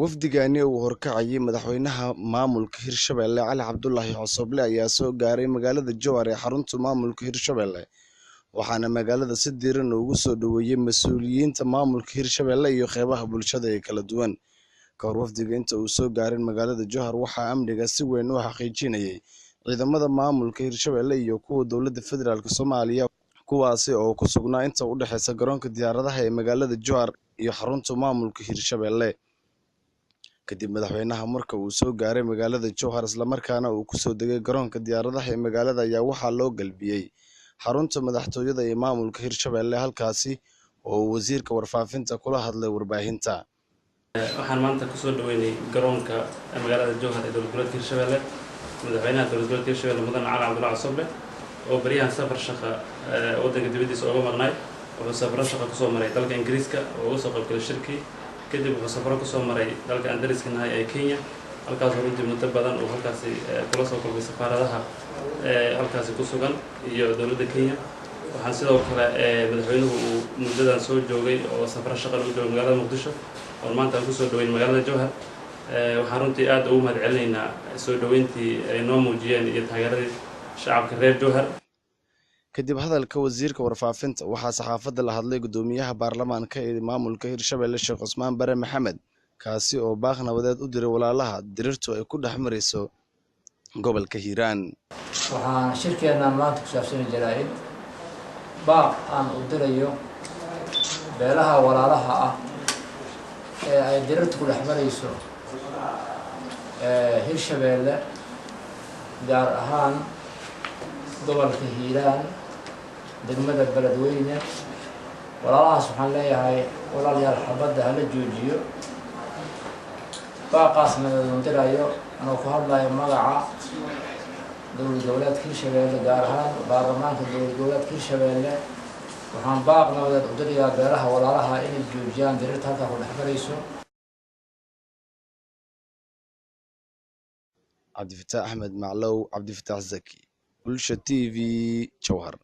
Wafdigani uu horkacayay madaxweynaha maamulka Hirshabelle Cali Cabdulaahi Cosoble ayaa soo gaaray magaalada Jowhar ee xarunta maamulka Hirshabelle, waxaana magaalada si diiran ugu soo dhoweeyay mas'uuliyiinta maamulka Hirshabelle iyo qeybaha bulshada ee kala duwan. Ka hor wafdiga inta uu soo gaarin magaalada Jowhar, waxaa amniga si weyn u xaqiijinayay ciidamada maamulka Hirshabelle iyo kuwa dowladda federaalk Soomaaliya, kuwaasi oo ku sugnaa inta u dhexeysa garoonka diyaaradaha ee magaalada Jowhar iyo xarunta maamulka Hirshabelle. Kadib madaxweynaha marka uu soo gaaray magaalada Jowhar islamarkaana uu kusoo degay garoonka diyaaradaha ee magaalada ayaa waxaa loo galbiyey xarunta madaxtooyada ee maamulka Hirshabelle, halkaasi oo uu wasiirka warfaafinta kula hadlay warbaahinta. Waxaan maanta kusoo dhaweynay garoonka magaalada Jowhar ee dowlad goboleedka Hirshabelle madaxweynaha dowlad goboleedka Hirshabelle Mudane Cali Cabdullahi Cosoble oo baryahan safar shaqa waddanka dibaddiisa ooga maqnaay. Wuxuu safaro shaqa kusoo maray dalka Ingiriiska oo uga soo qaybgalay shirkii. Kadib wuxuu safaro kusoo maray dalka aan dariska nahay ee Kenya, halkaasoo runtii muddo badan uu halkaasi kula soo kulmay safaaradaha halkaasi ku sugan iyo dowladda Kenya. Waxaan sidoo kale madaxweynuhu uu muddadan soo joogay oo safaro shaqan u joogay magaalada Muqdisho oon maanta aan kusoo dhaweyn magaalada Jowhar. Waxaan runtii aad ugu mahad celinaynaa soo dhoweyntii ay noo muujiyeen iyo taageeradii shacabka reer Jowhar. Kadib hadalka wasiirka warfaafinta, waxaa saxaafadda la hadlay guddoomiyaha baarlamaanka ee maamulka Hirshabelle Sheekh Cusmaan Bare Maxamed, kaasi oo baaq nabadeed u diray walaalaha dirirtu ay ku dhex marayso gobolka Hiiraan. Waxaan shirkeennan maanta ku saabsani jaraa-id baaq aan u dirayo beelaha walaalaha ah ee ay dirirtu ku dhex marayso Hirshabeelle, gaar ahaan gobolka Hiiraan, degmada Beledweyne. Walaalahaas waxaan leeyahay, walaalayaal, xabadda hala joojiyo. Baaqaas nabadoon dirayo anoo ku hadlayo magaca dowlad goboleedka Hirshabeelle, gaar ahaan baarlamaanka dowlad goboleedka Hirshabeelle, waxaan baaq nabadeed u dirayaa beelaha walaalaha inay joojiyaan dirirta halkaa ku dhex marayso. Cabdifataax Axmed Maclow, Cabdifataax Zaki, Bulsha TV, Jowhar.